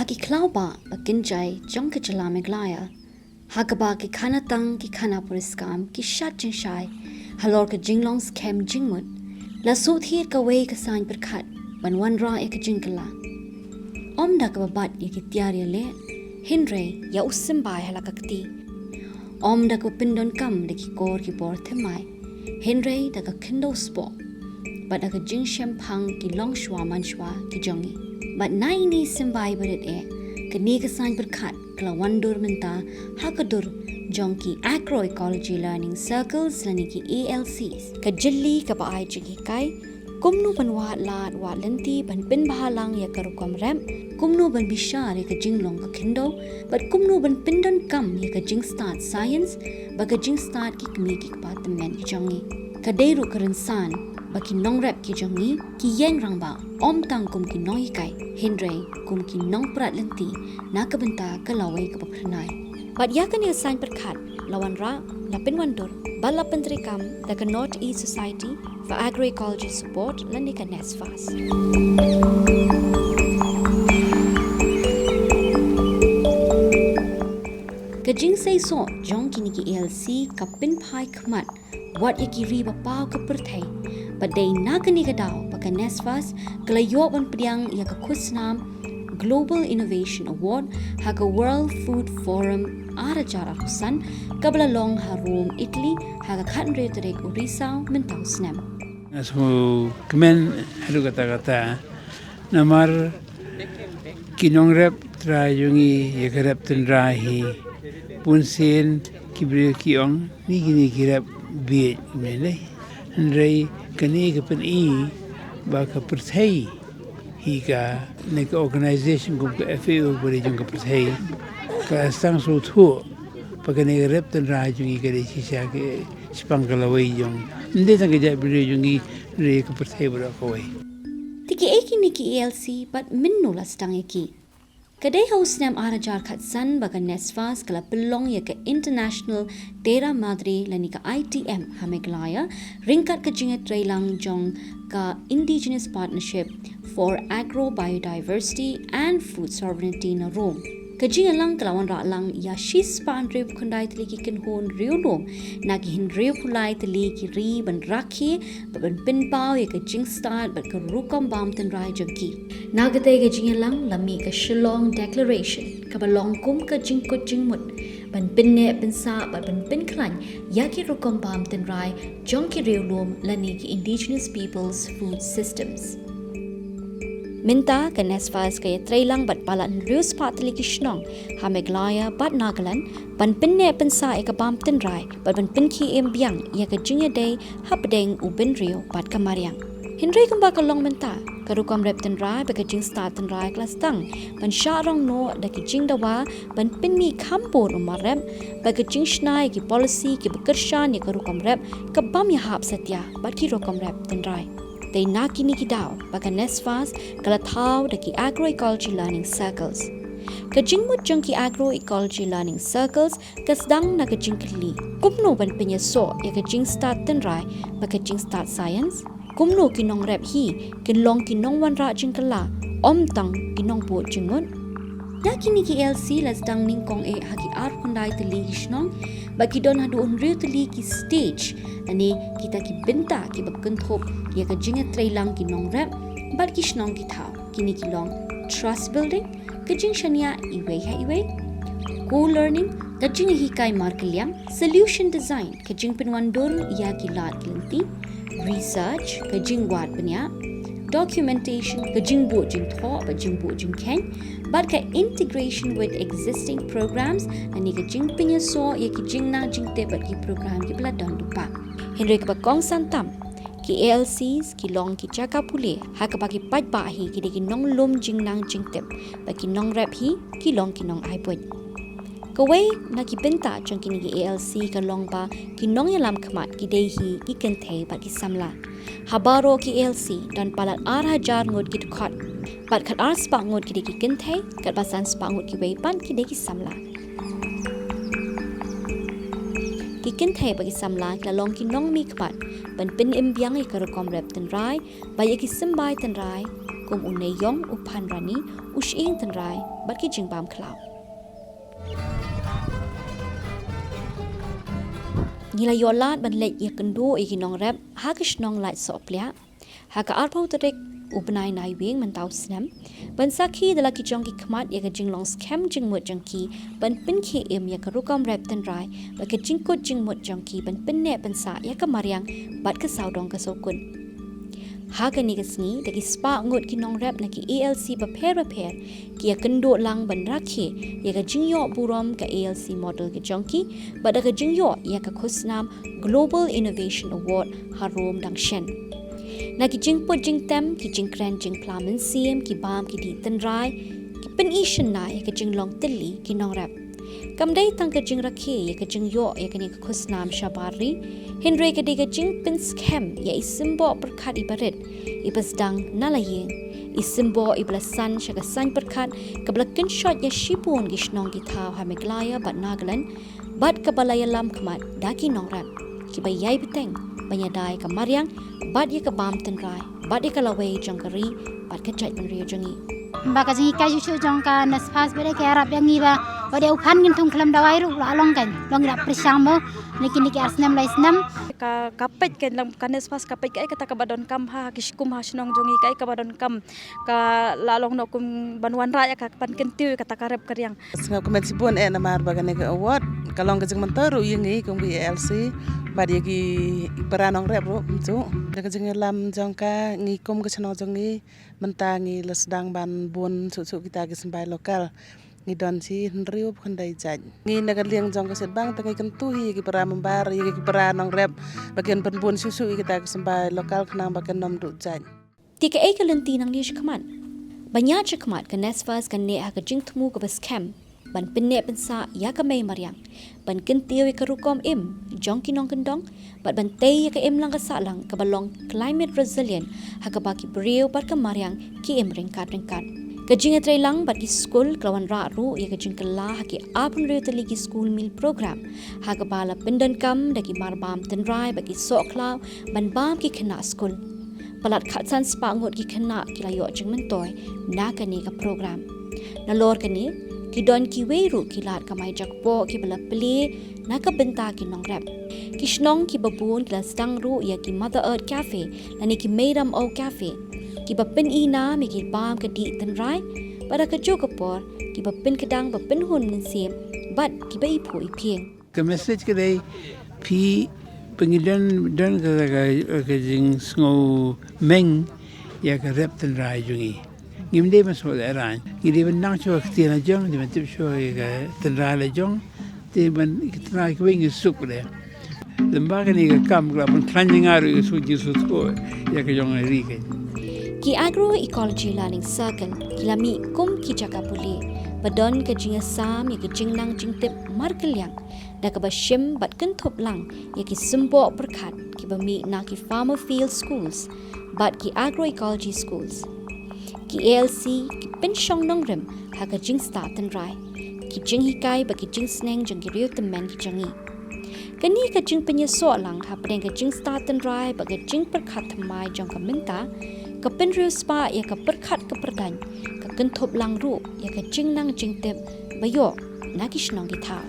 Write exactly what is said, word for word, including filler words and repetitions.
Ki khlaw ba ba kynjai jong ka jylla Meghalaya, ha kaba ki khana tang ki khana puriskam ki shad jingshai halor ka jinglong skhem jingmut, la shu thied kawei ka saiñ pyrkhat ban wanrah ïa ka jingkylla. Ym da kaba bat ïa ki tiar ïaleh, hynrei ïa u symbai ha la ka kti. Ym da kaba pyndonkam da ki kor ki bor thymmai, hynrei da ka khyndew spah bad da ka jingshemphang ki longshuwa manshuwa ki jong ngi. Bad na ine i symbai barit eh, kane ka saiñ pyrkhat ka la wan dur mynta ha ka dur jong ki Agroecology Learning Circles lane ki A L Cs. Ka jylli kaba ai jinghikai kumno ban wad lad wad lynti ban pynbha lang ïa ka rukom rep, kumno ban bishar ïa ka jinglong ka khyndew, bad kumno ban pyndonkam ïa ka jingstad science bad ka jingstad ki kmie ki kpa tymmen ki jong ngi. Ka dei ruh ka rynsan ba ki nongrep ki jong ngi ki ïeng rangbah ym tang kum ki nonghikai, hynrei kum ki nongprat lynti na ka bynta ka lawei kaba phyrnai. Bad ïa kane ka saiñ pyrkhat la wanrah, la pynwandur bad la pyntreikam da ka North East Society for Agroecology Support lane ka NESFAS. Ka jingseisoh jong kine ki A L C ka pynphai khmat wat ïa ki ri ba paw ka pyrthei. Bad dei na kane ka daw ba ka NESFAS ka la ïoh ban pdiang ïa ka khusnam Global Innovation Award ha ka World Food Forum ar hajar arphew san, kaba la long ha Rome, Italy, ha ka khathynriew tarik u Risaw mynta u snem. Nga sngewkmen haduh katta katta. Namar ki nongrep tynrai jong ngi, ïa ka rep tynrai hi, bunsien ki briew ki ong, ni kine ki rep bieit, mene. Hynrei kane ka pyni ba ka pyrthei hi, kane ka organization kum ka F A O ba dei jong ka pyrthei, ka sdang sngewthuh ba kane ka rep tynrai jong ngi ka dei shisha ka shaphang ka lawei jong, ym dei tang ka jaitbynriew jong ngi, hynrei ka pyrthei baroh kawei. Te kiei kine ki A L C bad mynno la sdang ïa ki? Ka dei ha u snem ar hajar khatsan ba ka NESFAS ka la pynlong ïa ka International Terra Madre lane ka I T M ha Meghalaya, ryngkat ka jingïatreilang jong ka Indigenous Partnership for Agro Biodiversity and Food Sovereignty na Rome. Ka jingïalang ka la wanrah lang ïa shispah hynriewphew khyndai tylli ki kynhun riewlum na ki hynriewphew lai tylli ki ri ban rakhe bad ban pynpaw ïa ka jingstad bad ka rukom bam tynrai jong ki. Na katei ka jingïalang la mih ka Shillong Declaration, kaba long kum ka jingkut jingmut ban pynneh pynsah bad ban pynkhlaiñ ïa ki rukom bam tynrai jong ki riewlum lane ki Indigenous Peoples Food Systems. Mynta ka NESFAS ka ïatreilang bad palat hynriew spah tylli ki shnong ha Meghalaya bad Nagaland ban pynneh pynsah ïa ka bam tynrai bad ban pynkhie im biang ïa ka jingïadei hapdeng u bynriew bad ka mariang. Hynrei kumba ka long mynta, ka rukom rep tynrai bad ka jingstad tynrai ka la sdang ban shah rong noh da ki jingdawa ban pynmih kham bun u mar rep bad ka jingshna ïa ki policy kiba kyrshan ïa ka rukom rep ka bym ïahap satia bad ki rukom rep tynrai. Dei na kine ki daw ba ka NESFAS ka la thaw da ki Agroecology Learning Circles. Ka jingmut jong ki Agroecology Learning Circles ka sdang na ka jingkylli kumno ban pynïasoh ïa ka jingstad tynrai bad ka jingstad science, kumno ki nongrep hi kin long ki nongwanrah jingkylla, ym tang ki nongbud jingmut. Na kine ki A L C la sdang nyngkong eh ha ki arphew khyndai tylli ki shnong, bad ki don haduh hynriew tylli ki stage, lane kita ki bynta kiba kynthup ïa ka jingïatreilang ki nongrep bad ki shnong ki thaw. Kine ki long trust building, ka jingshaniah iwei ha iwei; co-learning, ka jingïahikai markylliang; solution design, ka jingpynwandur ïa ki lad ki lynti; research, ka jingwad bniah; documentation, ka jingbuh jingthoh bad jingbuh jingkheiñ; bad ka integration with existing programs, lane ka jingpynïasoh ïa ki jingnang jingtip bad ki program kiba la don lypa. Hynrei kaba kongsan tam, ki A L Cs ki long ki jaka pule ha kaba ki paidbah hi ki dei ki nonglum jingnang jingtip bad ki nongrep hi ki long ki nongai buit. Kawei na ki bynta jong kine ki A L C ka long ba ki nongïalam khmat ki dei hi ki kynthei bad ki samla. Ha baroh ki A L C don palat ar hajar ngut ki dkhot, bad khat ar spah ngut ki dei ki kynthei, katba san spah ngut kiwei pat ki dei ki samla. Ki kynthei bad ki samla ki la long ki nongmihkhmat ban pynim biang ïa ka rukom rep tynrai bad ïa ki symbai tynrai kum u Neiïong, u Phanrani, u Shyieng Tynrai bad ki jingbam khlaw. Ngi la ïoh lad ban leit ïakynduh ïa ki nongrep ha ka shnong Laitsohpliah ha ka arphew tarik u bnai Naiwieng mynta u snem, ban sakhi da la ki jong ki khmat ïa ka jinglong skhem jingmut jong ki ban pynkhie im ïa ka rukom rep tynrai bad ka jingkut jingmut jong ki ban pynneh pynsah ïa ka mariang bad ka sawdong ka sawkun. Ha kane ka sngi, da ki spah ngut ki nongrep na ki A L C bapher bapher ki ïakynduh lang ban rakhe ïa ka jingïoh burom ka A L C model ka jong ki bad da ka jingïoh ïa ka khusnam Global Innovation Award harum dang shen. Na ki jingput jingtem, ki jingkren jingphla mynsiem, ki bam ki dih tynrai, ki pyni shynna ïa ka jinglong tylli ki nongrep. Kam dei tang ka jingrakhe ïa ka jingïoh ïa kane ka khusnam shabar ri, hynrei ka dei ka jingpynskhem ïa i symboh pyrkhat iba rit, iba sdang na la ïing, i symboh iba la san sha ka saiñ pyrkhat kaba la kynshoit ïa shibun ki shnong ki thaw ha Meghalaya bad Nagaland, bad kaba la ïalam khmat da ki nongrep kiba ïai bteng ban ïada ïa ka mariang bad ïa ka bam tynrai bad ïa ka lawei jong ka ri bad ka jaitbynriew jong ngi. Ba ka jinghikai shuh shuh jong ka NESFAS ba dei ka ïarap ïa ngi ba, ba dei u phan ngin thung khlem dawai ruh la long kan, long ngi da pyrshang mo, niki niki ar snem lai snem. Ka, ka peit kan lang ka NESFAS ka peit kaei kata kaba donkam ha ki skum ha shnong jong ngi, kaei kaba donkam, ka la long noh kum ban wanrah ïa ka ban kyntiew ïa kata ka rep ka riang. Sngap kmen shibun eh namar ba kane ka award ka long ka jingmyntoi ruh ïa ngi kum ki A L C bad ïa ki para nongrep ruh mynta. Da ka jingïalam jong ka, ngi kum ka shnong jong ngi mynta ngi la sdang ban bun shuh shuh kita ki symbai lokal. Ngi don shi hynriew phew khyndai jait. Ngi na ka liang jong ka sitbang te ngi kyntu hi ïa ki para member, ïa ki para nongrep ba kin pynbun shuh shuh ïa kita ki symbai lokal khnang ba kin ym duh jait. Te kaei ka lynti nangne shakhmat? Ba ñiah shakhmat, ka NESFAS ka neh ha ka jingthmu kaba skhem ban pynneh pynsah ïa ka mei mariang, ban kyntiew ïa ka rukom im jong ki nongkyndong bad ban tei ïa ka imlang ka sahlang kaba long climate resilient, ha kaba ki briew bad ka mariang ki im ryngkat ryngkat. Ka jingïatreilang bad ki skul ka la wanrah ruh ïa ka jingkylla ha ki arphew hynriew tylli ki school meal program, ha kaba la pyndonkam da ki marbam tynrai bad ki soh khlaw ban bam ki khynnah skul. Palat khatsan spah ngut ki khynnah ki la ïoh jingmyntoi na kane ka program. Nalor kane, ki don kiwei ruh ki lad kamai jakpoh kiba la plie na ka bynta ki nongrep. Ki shnong kiba bun ki la sdang ruh ïa ki Mother Earth Cafe lane ki Meiram Aw Cafe, kiba pyni nam ïa ki bam ka dih tynrai, bad ha kajuh ka por kiba pynkdang ba pynhun mynsiem bad kiba iphuh iphieng. Ka message ka dei, phi, phi ngi don, don ka, ka, ka jingsngew meng ïa ka rep tynrai jong ngi. Ngim dei ban sngewthuh ïa rang. Ngi dei ban nang shuwa ka ktien la jong, dei ban tip shuwa ïa ka tynrai la jong, dei ban, ka tynrai kiwei ngi suk de. Lem bad kane ka kam ka la pynkhlaiñ ïa nga ruh ïa ka suk jingsuk ïa ka jong ka ri ka. Ki Agroecology Learning Circle ki la mih kum ki jaka pule ba don ka jingïasam ïa ka jingnang jingtip markylliang, da kaba shim bad kynthup lang ïa ki symboh pyrkhat kiba mih na ki Farmer Field Schools bad ki Agroecology Schools. Ki A L C ki pynshong nongrim ha ka jingstad tynrai, ki jinghikai bad ki jingsneng jong ki riewtymmen ki jong ngi. Kane ka jingpynïasoh lang hapdeng ka jingstad tynrai bad ka jingpyrkhat thymmai jong ka mynta, ka pynriewspah ïa ka pyrkhat ka pyrdaiñ, ka kynthup lang ruh ïa ka jingnang jingtip ba ïoh na ki shnong ki thaw.